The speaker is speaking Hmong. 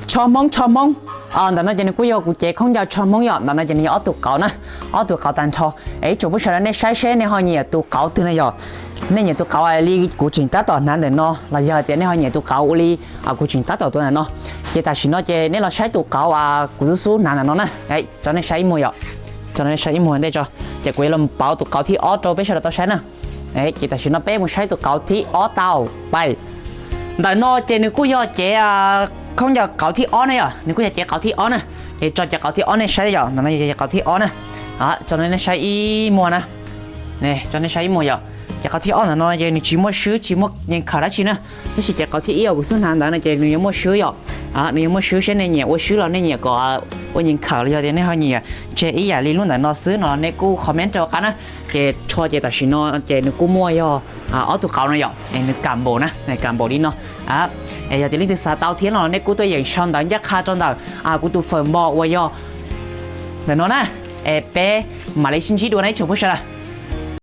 Tsho Hmoob, tsho Hmoob. Ntawm no ces nws kuj yog kuv cev khaub ncaws tsho Hmoob yom. Ntawm no ces nws yog ob tug qauv na, ob tug qauv tag nrho. Es ib tsoom phooj ywg sawv daws nej saib seb nej ho nyiam tus qauv twg na yom. Nej nyiam tus qauv li kuv tseem tab tom hnav ntawm no los yog tias nej ho nyiam tus qauv ua li kuv tseem tab tom tuav ntawm no, ces tam sim no ces nej los saib tus qauv kuv xub xub hnav ntawm no na. Tso nej saib ib muag yom, tso nej saib ib muag ntej tso, ces kuv yuav los pauv tus qauv thib ob rau peb sawv daws tau saib na. Ces tam sim no peb mus saib tus qauv thib ob tau, pais. Ntawm no ces nws kuj yog cev khaub ncaws qauv thib ob na yom, nws kuj yog cev qauv thib ob na. Ces tso cev qauv thib ob nej saib yom, ntawm no yog cev qauv thib ob na. Tso nej saib ib muag na, tso nej saib ib muag yom. Cev qauv thib ob ntawm no ces nws tsis muaj swb tsis muaj nyees khawm dab tsi na. Tab sis cev qauv thib ib uas kuv xub hnav ntawd no ces nws yuav muaj swb yom. Nws yuav muaj swb, seb nej nyiam ua swb los nej nyiam kom ua nyees khawm los yog tias nej ho nyiam tseg ib yam li lub ntawm no xwb no nej kuj comment rau qab na. Ces tsho ces tam sim no ces nws kuj muaj yog ob tug qauv no yom, nws kam npaum na, kam npaum li no. Es yog tias leej twg xav tau thiab no nej kuj tuaj yeem sau ntawv ncaj qha rau ntawm kuv tus fawm npo uas yog ntawm no na. Es peb mam li sib ntsib dua na ib tsoom phooj ywg sawv daws.